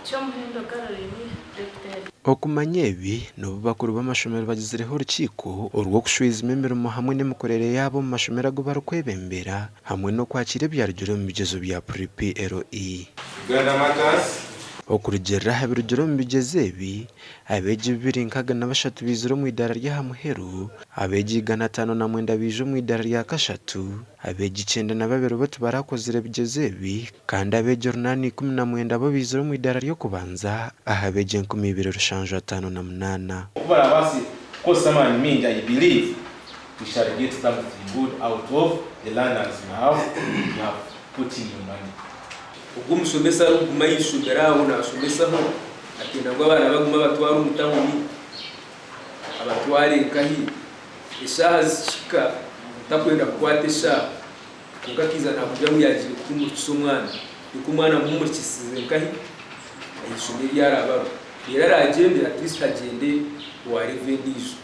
Eky'omuhendo Caroline Bechtel. Okumanya ebi, n'obu bakuru b'amashomero bagizireho orukiiko orw'okushwijuma emirimo hamwe n'emikorere yaabo omu mashomero agu barikwebembera hamwe n'okwakiira ebyarugire omu bigyezo bya Pre-PLE. Uganda Matters. Okurugiirira aha birugire omu bigyezo ebi, abeegi 263 baizire omu idaara ry'aha muheru, abeegi 509 baija omu idaara rya kashatu, Abeegi 92 bo tibarakozire bigyezo ebi, kandi abeegi 819 bo baizire omu idaara ry'okubanza aha beegi 2758. Oku barabaase kukozesa amaani maingi I believe we shall get something good out of the learners you have you have put in your money. Ogwo omushomesa arikuguma aha ishomero aho naashomesaho, akenda ngu abaana bagume abatware omu tawuni, abatware nkahi? Eshaaha zikihika takwenda kukwata eshaaha kwonka akaiza nakugira ngu yagiire kuhumurikisa omwana nikwo omwana amuhumurikisize nkahi ahaishomero eri araabe ariho reero aragyende at least agyende owa level endiijo.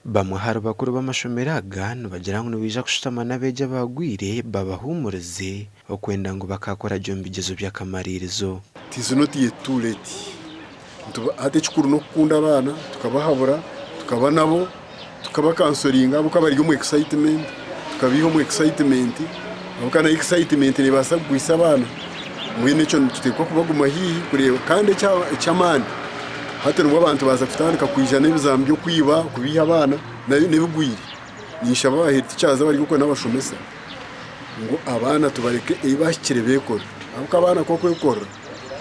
Bamwe ahari bakuru b'amashomero aga nibagira ngu nibaija kushutama n'abeegi abaagwire babahuumurize okwenda ngu bakaakora gye omu bigyezo by'akamariirizo. It is not yet too late. Hati ekikuru n'okukunda abaana tukabahabura, tukaba nabo, tukabakansoringa ahabw'okuba bari omu excitement, tukabaiha omu excitement ahabw'okuba nayo excitement neebaasa kugwisa abaana. Mbwenu ekyo nituteekwa kubaguma haihi kureeba kandi eky'amaani hati nibwo abantu baaza kutandika kwija n'ebizamu by'okwiba, kubiiha abaana nabyo n'ebigwire. Ninshaba ba head teachers abari okwe n'abashomesa ngu abaana tubareke ebi bahikire beekore ahabw'okuba abaana ku barikwekorera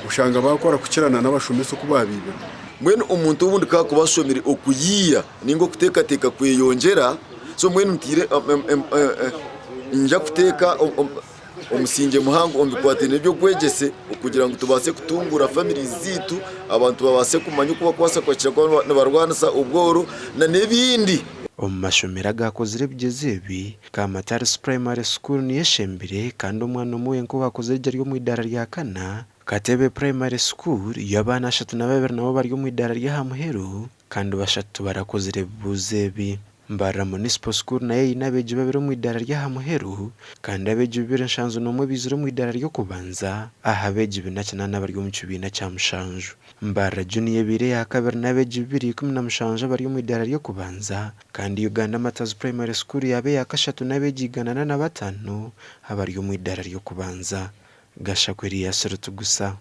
Oshanga baakora kukirana n'abashomesa oku baabaibire. Mbwenu omuntu obundi ku akuba ashomire okuyiiya ninga okuteekateeka kweyongyera, so mbwenu ntiire niinyija kuteeka omusingye muhango omu bikwatiraine n'eby'obwegyese okugira ngu tubaase kutunguura families zaitu, abantu babaase kumanya oku barikubaasa kwakira kuba nibarwanisa obworo n'ebindi. Omu mashomero agaakozire ebigyezo ebi, Kamataris Primary School niyo eshembire kandi omwana omwe wenka owaakozire gye ari omu idaara rya kana. Katebe Primary School yo abaana 32 nabo bari omu idaara ry'aha muheru kandi bashatu tibarakozire bibuuzo ebi. Mbarara Municipal School nayo eine abeegi babiri omu idaara ry'aha muheru kandi abeegi 271 baizire omu idaara ry'okubanza aha beegi 408 abari omu kibiina kya mushanju. Mbarara Junior ebaire eya kabiri n'abeegi 217 abari omu idaara ry'okubanza Kandi Uganda Martyrs Primary School yaaba eya kashatu n'abeegi 145 abari omu idaara ry'okubanza. Gashakwa Elias Rutugusa.